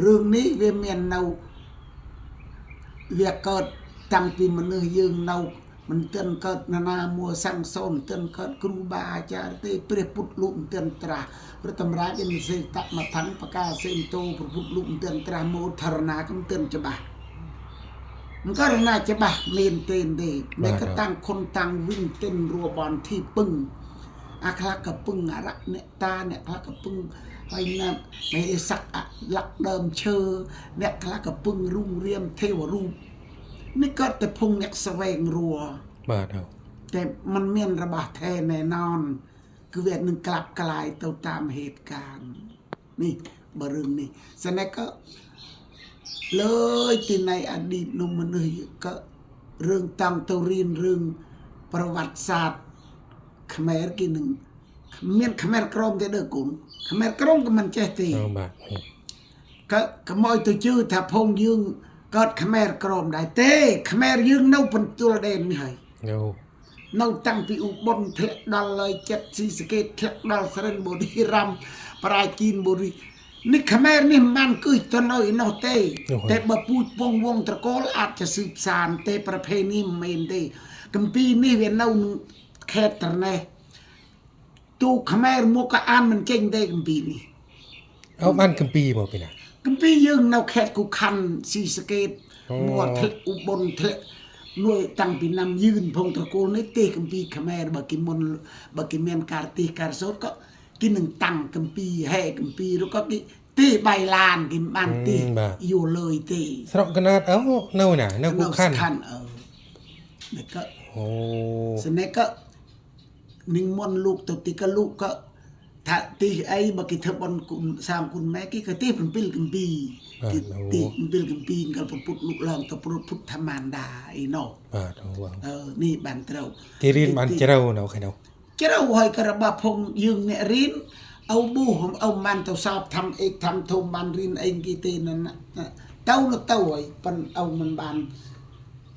រឿងនេះវាមាននៅវាកើតតាំងពីមនុស្សយើងនៅមិនទាន់កើតណានាមួសង្សូនមិនទាន់កើតគ្រូបាអាចារ្យទេព្រះពុទ្ធលោកមិនទាន់ត្រាស់ព្រោះតម្រាគេនិសេតមថੰបកាសេនតោព្រះពុទ្ធលោកមិនទាន់ត្រាស់មោធរណាក៏មិនទាន់ច្បាស់មិនករណាច្បាស់មានទេទេមេក៏តាំងខុនតាំងវិញទិនរួបនធីពឹងអាខ្លះក៏ពឹងអរៈអ្នកតាអ្នកខ្លះក៏ពឹងហើយណាមេស័កអលក្ខដើមឈើអ្នកខ្លះក៏ពឹងរុងរៀមទេវរូបនេះក៏តែភងអ្នកស្វែងរួ បាទអោ តែมันមានរបស់ថែណែនอนគឺវានឹងក្លាប់ក្លាយទៅតាមហេតុការណ៍នេះបើរឿងនេះស្នេះក៏លើយទីនៃអດີតនោះមនុស្សក៏រឿងតាំងទៅរៀនរឿងប្រវត្តិសាស្ត្រខ្មែរគេនឹងមានខ្មែរក្រមទេដើគុណខ្មែរក្រមក៏មិនចេះទេ អូបាទ ក៏កុំឲ្យទៅជឿថាភងយើងកើតខ្មែរក្រមដែរទេខ្មែរយើងនៅបន្ទល់ដែននេះហើយ អូ នៅតាំងពីឧបុលធ្លាក់ដល់លើចិត្តស៊ីសកេតធ្លាក់ដល់សរិនបុរីរំប្រាជីនបុរីនេះខ្មែរនេះមិនបានគឺទៅនៅឯនោះទេតែបើពូជពងវងត្រកូលអាចจะស៊ើបសានទេប្រភេទនេះមិនមែនទេកម្ពីនេះវានៅនឹងខេត្តត្រណេះទូខ្មែរមកក៏អានមិនចេញទេកម្ពីនេះ អូបានកម្ពីមកពីណា កម្ពីយើងនៅខេត្តគុខណ្ឌស៊ីសកេត អូ មួធ្លាក់ឧបុលធ្លាក់នួយតាំងពីណាំយឺនភងត្រកូលនេះទេកម្ពីខ្មែរបើគេមុនបើគេមានការទីការសូត្រក៏គេនឹងតាំងកម្ពីហែកម្ពីឬក៏គេទេបៃឡានគេមិនបានទេយូរលើយទេ ស្រុកកណាតអូនៅណានៅគុខណ្ឌ ខណ្ឌអឺនេះក៏ អូ ស្នេះក៏នឹងមុនលោកទៅទីក៏លោកក៏ថាទីអីបើគេធ្វើបុណ្យគុណសាមគុណម៉ែគេក៏ទី7កម្ពី បាទ ទី អូ ទី7កម្ពីកាលពុទ្ធលោកឡើងទៅពុទ្ធធម្មန္តាអីណោះ បាទអូបាទ អឺនេះបានត្រូវ គេរៀនបានជ្រៅនៅខាងនោះ ជ្រៅហើយក៏របស់ភងយើងអ្នករៀនឪប៊ូឪបានទៅសោបធ្វើអេកធ្វើធំបានរៀនអីគេទេណាទៅនៅទៅហើយប៉ិនឪមិនបាន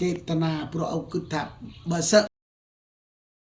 ចេតនាព្រោះឪគិតថាបើសិ